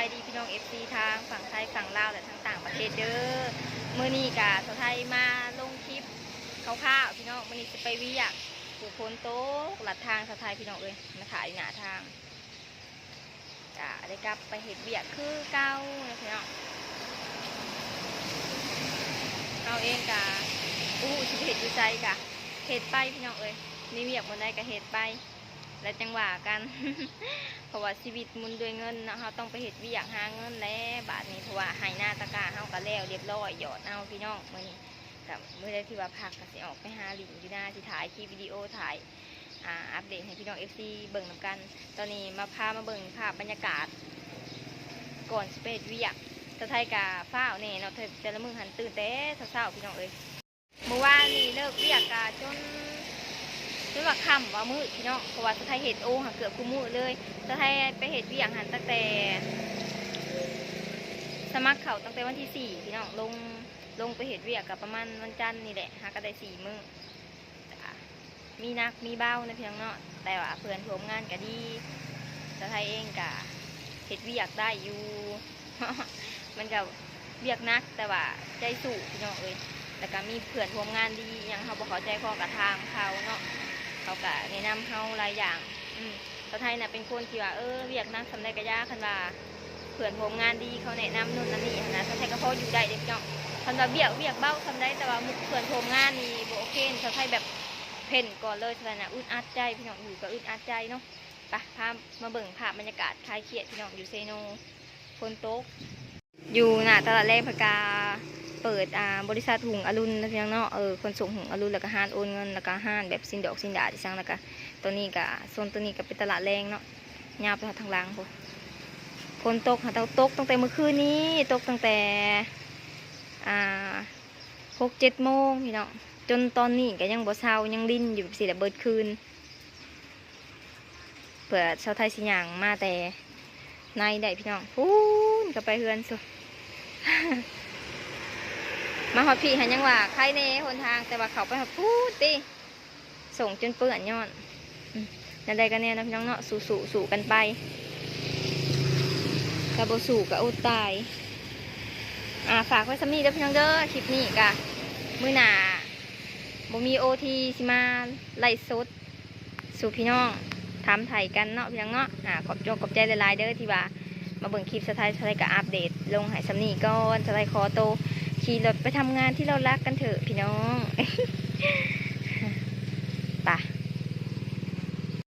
ສະບາຍດີພີ່ນ້ອງ ເອັຟຊີ ທາງຝັ່ງໄທ ຝັ່ງລາວ ແລະ ທາງຕ່າງປະເທດເດີ. ມື້ນີ້ກະສາວໄທມາລົງຄລິບຄ່າວໆ ພີ່ນ້ອງ. ມື້ນີ້ຊິໄປວຽກ ໂອ້ ຝົນຕົກ ລັດທາງສາວໄທ ພີ່ນ້ອງເອີຍ ມາຖ້າຢູ່ໜ້າທາງ. ກະໄດ້ກັບໄປເຮັດວຽກຄືເກົ່ານະພີ່ນ້ອງ. ເຮົາເອງກະບໍ່ຮູ້ຊິໄປເຮັດຢູ່ໃສ ກະເຮັດໄປພີ່ນ້ອງເອີຍ. ມີວຽກບ່ອນໃດກະເຮັດໄປ ແລ້ວຈັ່ງວ່າກັນ ເພາະວ່າຊີວິດໝຸນດ້ວຍເງິນເນາະ. ເຮົາຕ້ອງໄປເຮັດວຽກຫາເງິນແຫຼະບາດນີ້ ເພາະວ່າໄຮ່ນາຕາກ້າເຮົາກະແລ້ວລຽບຮ້ອຍ ຢອດເອົາພີ່ນ້ອງ. ມື້ນີ້ກະມື້ໃດທີ່ວ່າພັກກະຊິອອກໄປຫາຫຼິ້ນຢູ່ນາ ຊິຖ່າຍຄລິບວິດີໂອ ຖ່າຍ ອ່າ ອັບເດດໃຫ້ພີ່ນ້ອງ ເອັຟຊີ ເບິ່ງນຳກັນ. ຕອນນີ້ມາ ພາມາເບິ່ງພາບບັນຍາກາດກ່ອນຊິໄປເຮັດວຽກ. ສາວໄທກະຟ້າວແດ່ເນາະ ແຕ່ ແຕ່ລະມື້ຫັ້ນຕື່ນແຕ່ເຊົ້າໆ ພີ່ນ້ອງເອີຍ. ມື້ວານນີ້ເລີກວຽກກະຈົນ ຈົນວ່າຄ່ຳວ່າມືດພີ່ນ້ອງ ເພາະວ່າສາວໄທເຮັດໂອຫາເກືອບຄູ່ມື້ເລີຍ. ສາວໄທໄປເຮັດວຽກຫັ້ນຕັ້ງແຕ່ ສະໝັກເຂົ້າຕັ້ງແຕ່ວັນທີສີ່ ພີ່ນ້ອງ ລົງ ລົງໄປເຮັດວຽກກະປະມານວັນຈັນນີ້ແຫຼະ ຫາກະໄດ້ສີ່ມື້. ກະມີໜັກມີເບົານະພີ່ນ້ອງເນາະ ແຕ່ວ່າເພື່ອນຮ່ວມງານກະດີ. ສາວໄທເອງກະເຮັດວຽກໄດ້ຢູ່ ມັນກະວຽກໜັກ ແຕ່ວ່າໃຈສູ້ພີ່ນ້ອງເອີຍ. ແລ້ວກະມີເພື່ອນຮ່ວມງານດີ ຫຍັງເຮົາບໍ່ເຂົ້າໃຈ ເຮົາກະຖາມເຂົາເນາະ ເຂົາກະແນະນຳເຮົາຫຼາຍຢ່າງ. ອືມ ສາວໄທນະເປັນຄົນທີ່ວ່າ ເອີ ວຽກໜັກສ່ຳໃດກະຢ່າ ຄັນວ່າເພື່ອນຮ່ວມງານດີ ເຂົາແນະນຳໂນ່ນນັ້ນນີ້ຫັ້ນນະ ສາວໄທກະພໍຢູ່ໄດ້ເດ້ພີ່ນ້ອງ. ຄັນວ່າວຽກ ວຽກເບົາສ່ຳໃດ ແຕ່ວ່າໝູ່ເພື່ອນຮ່ວມງານນີ້ບໍ່ໂອເຄ ສາວໄທແບບເພ້ນກ່ອນເລີຍ. ສາວໄທນະອຶດອັດໃຈພີ່ນ້ອງ ຢູ່ກະອຶດອັດໃຈເນາະ. ໄປ ພາມາເບິ່ງພາບບັນຍາກາດຄາຍຄຽດພີ່ນ້ອງ ຢູ່ເຊໂນ ຝົນຕົກ. ຢູ່ໜ້າຕະຫຼາດແລງເພິ່ນກະເປີດ ອ່າ ບໍລິສັດຮຸ່ງອະລຸນນະພີ່ນ້ອງເນາະ ເອີ ຂົນສົ່ງຮຸ່ງອະລຸນ ແລ້ວກະຮ້ານໂອນເງິນ ແລ້ວກະຮ້ານແບບຊິນດອກຊິນດາດອີ່ສັງ. ແລ້ວກະຕອນນີ້ກະ ໂຊນໂຕນີ້ກະເປັນຕະຫຼາດແລງເນາະ ຍາວໄປຮອດທາງຫຼັງພຸ້ນ. ຝົນຕົກຫາ ຕົກຕັ້ງແຕ່ມື້ຄືນນີ້ ຕົກຕັ້ງແຕ່ ອ່າ ຫົກເຈັດໂມງພີ່ນ້ອງ ຈົນຕອນນີ້ກະຍັງບໍ່ເຊົາ ຍັງລິນຢູ່ແບບຊີ້ແຫຼະເບິດຄືນ. ເພື່ອສາວໄທຊິຍ່າງມາແຕ່ໃນໄດ້ພີ່ນ້ອງ ພຸ້ນກະໄປເຮືອນສຸ ມາຮອດພີ້ຫັ້ນຍັງວ່າໄຄແດ່ຫົນທາງ ແຕ່ວ່າເຂົ້າໄປຮອດພຸ້ນຕິ ສົ່ງຈົນເປື້ອນຍ້ອນ. ອືມ ແນວໃດກະແນວເນາະພີ່ນ້ອງເນາະ ສູ້ໆ ສູ້ກັນໄປ ກະບໍ່ສູ້ກະອົດຕາຍ. ອ່າ ຝາກໄວ້ສ່ຳນີ້ເດີພີ່ນ້ອງເດີ ຄລິບນີ້ກະ ມື້ໜ້າບໍ່ມີໂອທີ ຊິມາໄລຟ໌ສົດ ສູ່ພີ່ນ້ອງຖາມໄຖ່ກັນເນາະພີ່ນ້ອງເນາະ. ອາ ຂອບອົກຂອບໃຈຫຼາຍໆເດີທີ່ວ່າມາເບິ່ງຄລິບສາວໄທ. ສາວໄທກະອັບເດດລົງໃຫ້ສ່ຳນີ້ກ່ອນ. ສາວໄທຂໍໂຕຂີ່ລົດໄປທຳງານທີ່ເຮົາຮັກກັນເຖາະພີ່ນ້ອງ.